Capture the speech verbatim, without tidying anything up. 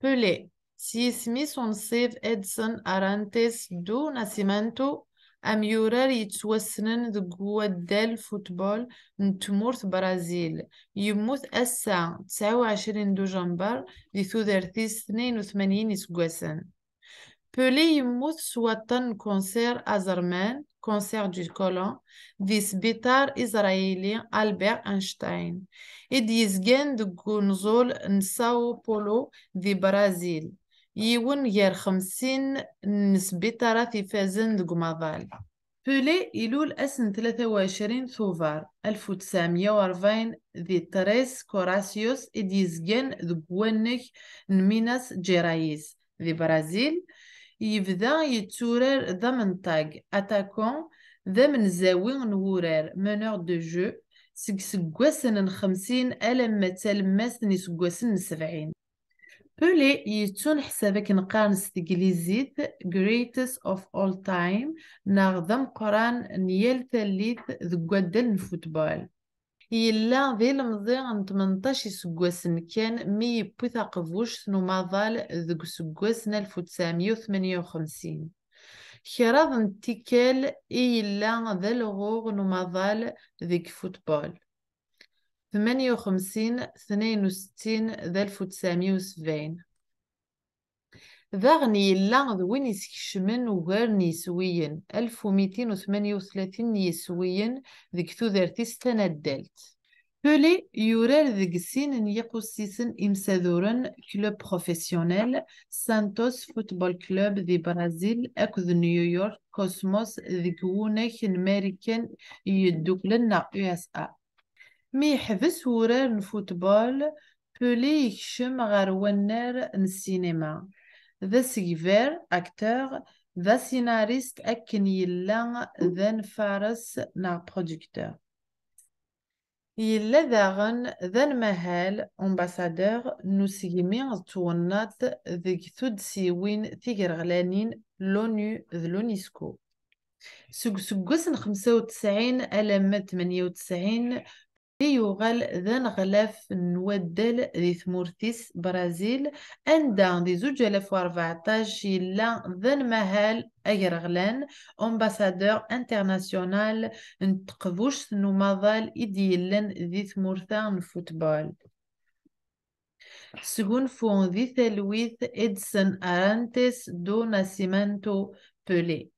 Pelé, s yisem-is unṣib Edson Arantes do Nascimento, amyurar yettwassnen deg waddal football n tmurt Brazil, yemmut ass-a, tesɛa u ɛecrin dujember, di tudert-is tnayen u tmanyin iseggasen. Pelé yemmut s waṭṭan n kunṣir aẓerman, cancer du côlon, di sbiṭar iẓrayili Albert Einstein, i d-yezgan deg unẓul n Sao Paulo di Brazil, yiwen gar xemsin n sbiṭarat ifazen deg umaḍal. Pelé ilul ass n tlata u ɛecrin Tubeṛ alef u tesɛemya u rebɛin di Três Corações i d-yezgan deg wannag n Minas Gerais di Brazil. Yebda yetturar d amenṭag, attaquant, d amenzawi n wurar, meneur de jeu, seg iseggasen n xemsin alamma d talemmast n iseggasen n sebɛin. Pelé yettuneḥsab akken qqaren s teglizit greatest of all time, neɣ d ameqqran n yal tallit deg waddal n football. Yella d ilemẓi n tmenṭac iseggasen kan mi yewwi taqbuct n umaḍal deg useggas n alef u tesɛemya u tmenya u xemsin. Kraḍ n tikkal i yella d alɣuɣ n umaḍal deg football. Tmenya u xemsin, tnayen u settin d alef u tesɛemya u sebɛin. Daɣen yella d win iskecmen ugar n yiswiyen, alef u mitin u tmenya u tlatin n yiswiyen deg tudert-is tanaddalt. Pelé yurar deg sin n yiqussisen imsaduren, club professionnel, Santos Football Club di Brazil akked New York Cosmos deg wunak n Marikan Yeddukklen neɣ U S A. Mi yeḥbes wurar n football, Pelé yekcem ɣer wannar n ssinima. D asegbar, acteur, d asinarist akken yella d anfares neɣ producteur. Yella daɣen d anmahal, ambassadeur, n usegmi d twennaḍt deg tuddsiwin tigerɣlanin, l'ONU d l'UNESCO. Seg useggas n xemsa u tesɛin alamma d tmenya u tesɛin, i yuɣal d aneɣlaf n waddal di tmurt-is, Brazil, anda di zuǧ alaf u rbeɛṭac yella d anmahal agerɣlan, ambassadeur international, n teqbuct n umaḍal i d-yellan di tmurt-a n football. Sgunfu di talwit Edson Arantes do Nascimento Pelé.